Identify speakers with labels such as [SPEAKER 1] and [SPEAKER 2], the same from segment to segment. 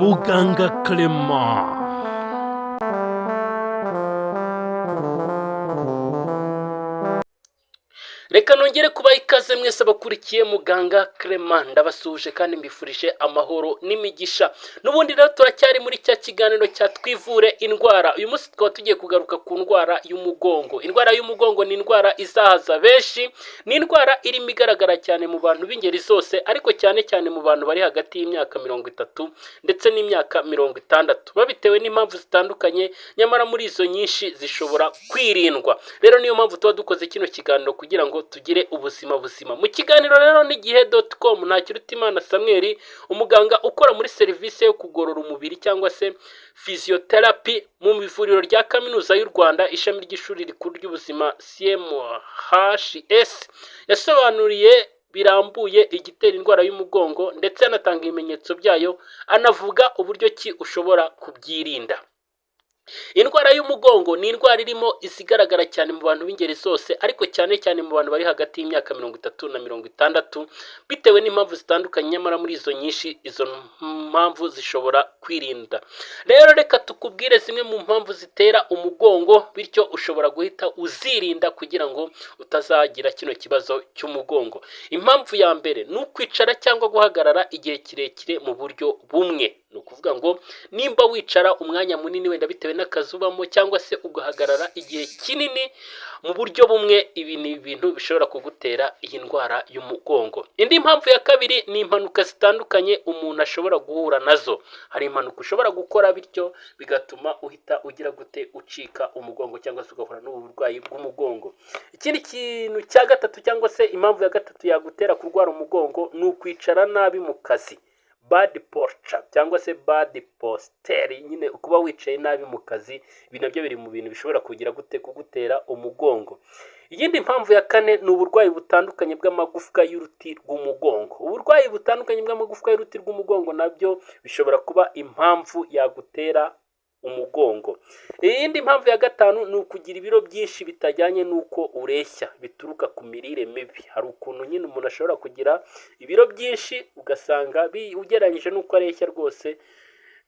[SPEAKER 1] Muganga Clement. Reka nongere kubaha ikaze mwese abakurikiye Muganga Clement, ndabasuhuje kandi mbifurije amahoro n'imigisha. N'ubundi rero turacyari muri cya kiganiro cya Twivure Indwara. Uyu munsi tukaba tugiye kugaruka ku ndwara y'umugongo. Indwara y'umugongo ni indwara izahaza benshi, ni indwara irimo igaragara cyane mu bantu b'ingeri zose, ariko cyane cyane mu bantu bari hagati y'imyaka 30 ndetse n'imyaka 60, babitewe n'impamvu zitandukanye, nyamara muri izo nyinshi zishobora kwirindwa. Rero niyo mpamvu tuba dukoze kino kiganiro kugira ngo tugire ubuzima buzima. Mu kiganiro rero n'igihe.com, Ntakirutimana Samuel, umuganga ukora muri serivisi yo kugorora umubiri cyangwa se physiotherapy mu ivuriro rya Kaminuza y'u Rwanda, ishami ry'ishuri rikuru ry'ubuzima CMHS, yasobanuriye birambuye igitera indwara y'umugongo ndetse anatanga ibimenyetso byayo, anavuga uburyo ki ushobora kubyirinda. Indwara y'umugongo ni indwara irimo izigaragara cyane mu bantu b'ingeri zose, ariko cyane cyane mu bantu bari hagati y'imyaka 30 na 60, bitewe n'impamvu zitandukanye, nyamara muri izo nyinshi izo mpamvu zishobora kwirinda. Rero reka tukubwire zimwe mu mpamvu zitera umugongo, bityo ushobora guhita uzirinda kugira ngo utazagira kino kibazo cy'umugongo. Impamvu ya mbere ni ukwicara cyangwa guhagarara igihe kirekire mu buryo bumwe. Ni ukuvuga ngo nimba wicara umwanya munini wenda bitewe n'akazi ubamo, cyangwa se ugahagarara igihe kinini mu buryo bumwe, ibi ni ibintu bishobora kugutera iyi ndwara y'umugongo. Indi mpamvu ya kabiri ni impanuka zitandukanye umuntu ashobora guhura nazo. Hari impanuka ushobora gukora, bityo bigatuma uhita ugira gute? Ucika umugongo cyangwa se ugahura n'ubu burwayi bw'umugongo. Ikindi kintu cya gatatu cyangwa se impamvu ya gatatu yagutera kurwara umugongo ni ukwicara nabi mu kazi, bad posture cyangwa se bad posture, nyine kuba wicaye nabi mu kazi. Ibi nabyo biri mu bintu bishobora kugira gute? Kugutera umugongo. Iyindi mpamvu ya kane ni uburwayi butandukanye bw'amagufwa y'uruti rw'umugongo. Uburwayi butandukanye bw'amagufwa y'uruti rw'umugongo nabyo bishobora kuba impamvu yagutera umugongo. Iyindi mpamvu ya gatanu ni ukugira ibiro byinshi bitajyanye n'uko ureshya, bituruka ku mirire mibi. Hari ukuntu nyine umuntu ashobora kugira ibiro byinshi, ugasanga ugereranyije n'uko areshya rwose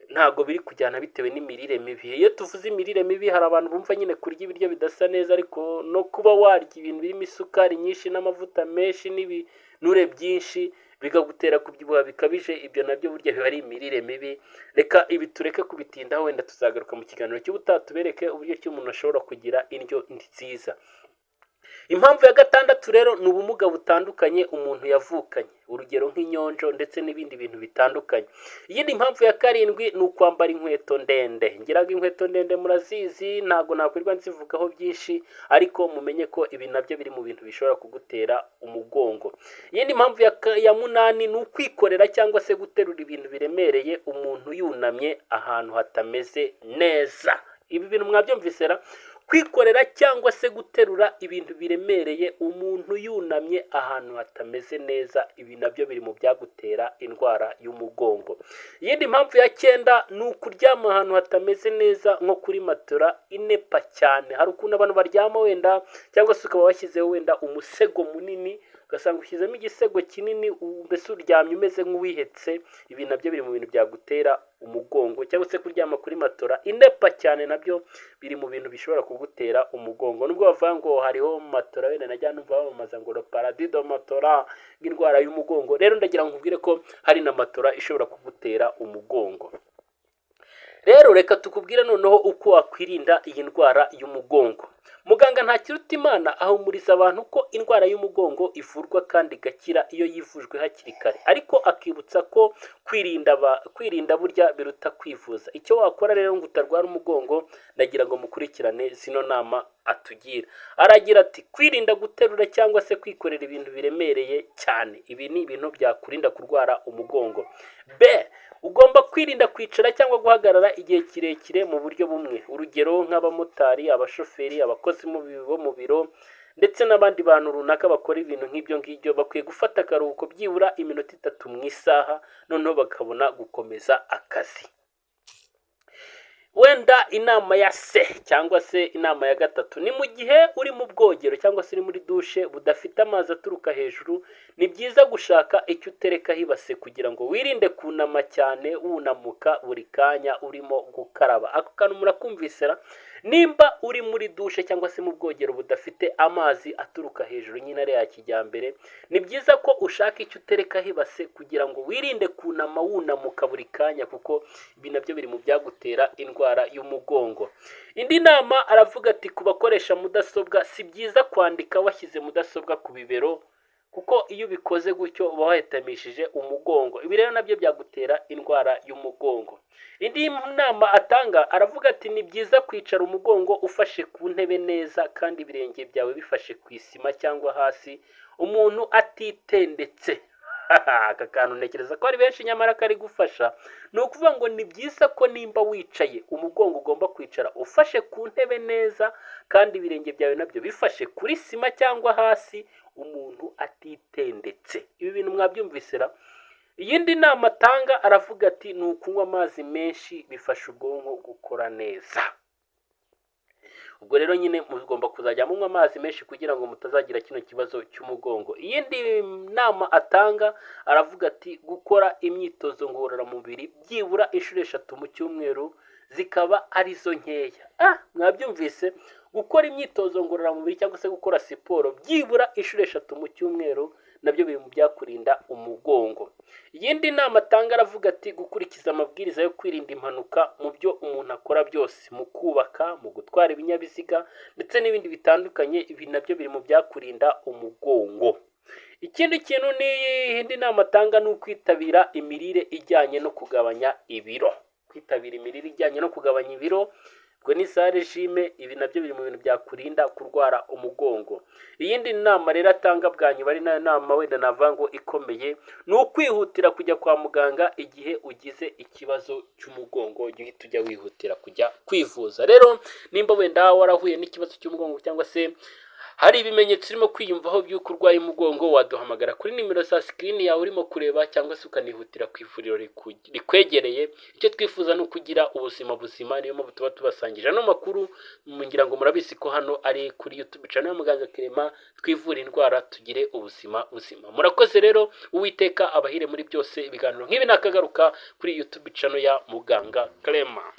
[SPEAKER 1] ntabwo biri kujyana, bitewe n'imirire mibi. Iyo tuvuze imirire mibi, hari abantu bumva nyine kurya ibiryo bidasa neza, ariko no kuba warya ibintu birimo isukari nyinshi n'amavuta menshi n'ibinure byinshi bikagutera kubyibuha bikabije, ibyo nabyo burya biba ari imirire mibi. Reka ibi tureke kubitindaho, wenda tuzagaruka mu kiganiro cy'ubutaha tubereke uburyo ki umuntu ashobora kugira indyo nziza. Impamvu ya gatandatu rero ni ubumuga butandukanye umuntu yavukanye, urugero nk'inyonjo ndetse n'ibindi bintu bitandukanye. Iyindi mpamvu ya karindwi ni ukwambara inkweto ndende. Ngira ngo inkweto ndende murazizi, ntabwo nakwirirwa nzivugaho byinshi, ariko mumenye ko ibi nabyo biri mu bintu bishobora kugutera umugongo. Iyindi mpamvu ya munani ni ukwikorera cyangwa se guterura ibintu biremereye umuntu yunamye ahantu hatameze neza. Ibi bintu mwabyumvise ra? Kwikorera cyangwa se guterura ibintu biremereye umuntu yunamye ahantu hatameze neza, ibi nabyo biri mu byagutera indwara y'umugongo. Iyindi mpamvu ya cyenda ni ukuryama ahantu hatameze neza, nko kuri matora inepa cyane. Hari ukuntu abantu baryama wenda, cyangwa se ukaba washyizeho wenda umusego munini, ugasanga ushyizemo igisego kinini, mbese uryamye umeze nk'uwihetse. Ibi nabyo biri mu bintu byagutera umugongo. Cyangwa se kuryama kuri matora inepa cyane nabyo biri mu bintu bishobora kugutera umugongo. Nubwo bavuga ngo hariho matora, wenda najya numva bamamaza ngo paradido matora nk'indwara y'umugongo, rero ndagira ngo nkubwire ko hari na matora ishobora kugutera umugongo. Rero reka tukubwire noneho uko wakwirinda iyi ndwara y'umugongo. Muganga Ntakirutimana ahumuriza abantu ko indwara y'umugongo ivurwa kandi igakira iyo yivujwe hakiri kare, ariko akibutsa ko kwirinda burya biruta kwivuza. Icyo wakora rero ngo utarwara umugongo, ndagira ngo mukurikirane zino nama atugira. Aragira ati: kwirinda guterura cyangwa se kwikorera ibintu biremereye cyane, ibi ni ibintu byakurinda kurwara umugongo. B, ugomba kwirinda kwicara cyangwa guhagarara igihe kirekire mu buryo bumwe, urugero nk'abamotari, abashoferi, abakozi bo mu biro ndetse n'abandi bantu runaka bakora ibintu nk'ibyo ngibyo. Bakwiye gufata akaruhuko byibura iminota 3 mu isaha, noneho bakabona gukomeza akazi. Wenda inama ya se cyangwa se inama ya gatatu ni mu gihe uri mu bwogero cyangwa se uri muri dushe budafite amazi aturuka hejuru, ni byiza gushaka icyo uterekaho ibase kugira ngo wirinde kunama cyane wunamuka buri kanya urimo gukaraba. Ako kantu murakumvisera? Nimba uri muri dushe cyangwa se mu bwogero budafite amazi aturuka hejuru nyine ari ya kijyambere, ni byiza ko ushaka icyo uterekaho ibase kugira ngo wirinde kunama wunamuka buri kanya, kuko ibi nabyo biri mu byagutera indwara y'umugongo. Indi nama aravuga ati ku bakoresha mudasobwa, si byiza kwandika washyize mudasobwa ku bibero, kuko iyo ubikoze gutyo uba wahetamishije umugongo. Ibi rero nabyo byagutera indwara y'umugongo. Indi nama atanga aravuga ati ni byiza kwicara umugongo ufashe ku ntebe neza, kandi ibirenge byawe bifashe ku isima cyangwa hasi, umuntu atitendetse. Aka kantu ntekereza ko ari benshi nyamara kari gufasha. Ni ukuvuga ngo ni byiza ko nimba wicaye, umugongo ugomba kwicara ufashe ku ntebe neza, kandi ibirenge byawe nabyo bifashe kuri sima cyangwa hasi, umuntu atitendetse. Ibi bintu mwabyumvisera? Iyindi nama atanga aravuga ati ni ukunywa amazi menshi, bifasha ubwonko gukora neza. Ubwo rero nyine mugomba kuzajya munywa amazi menshi kugira ngo mutazagira kino kibazo cy'umugongo. Iyindi nama atanga aravuga ati gukora imyitozo ngororamubiri byibura inshuro 3 mu cyumweru, zikaba arizo nkeya. Mwabyumvise? Gukora imyitozo ngororamubiri cyangwa se gukora siporo byibura inshuro 3 mu cyumweru nabyo biri mu byakurinda umugongo. Iyindi nama atanga aravuga ati gukurikiza amabwiriza yo kwirinda impanuka mu byo umuntu akora byose, mu kubaka, mu gutwara ibinyabiziga ndetse n'ibindi bitandukanye, ibi nabyo biri mu byakurinda umugongo. Ikindi kintu ni indi nama atanga ni ukwitabira imirire ijyanye no kugabanya ibiro. Kwitabira imirire ijyanye no kugabanya ibiro, ubwo ni za régime, ibi nabyo biri mu bintu byakurinda kurwara umugongo. Iyindi nama rero atanga bwa nyuma, ari nayo nama wenda navuga ngo ikomeye, ni ukwihutira kujya kwa muganga igihe ugize ikibazo cy'umugongo, ujye uhita ujya wihutira kujya kwivuza. Rero nimba wenda warahuye n'ikibazo cy'umugongo cyangwa se hari ibimenyetso urimo kwiyumvaho by'uko urwaye umugongo, waduhamagara kuri nimero za screen yawe urimo kureba, cyangwa se ukanihutira ku ivuriro rikwegereye. Icyo twifuza ni ukugira ubuzima buzima, niyo mpamvu tuba tubasangije ano makuru. Ngira ngo murabizi ko hano ari kuri YouTube channel ya Muganga Clement, twivura indwara tugire ubuzima buzima. Murakoze rero, Uwiteka abahire muri byose. Ibiganiro nk'ibi nakagaruka kuri YouTube channel ya Muganga Clement.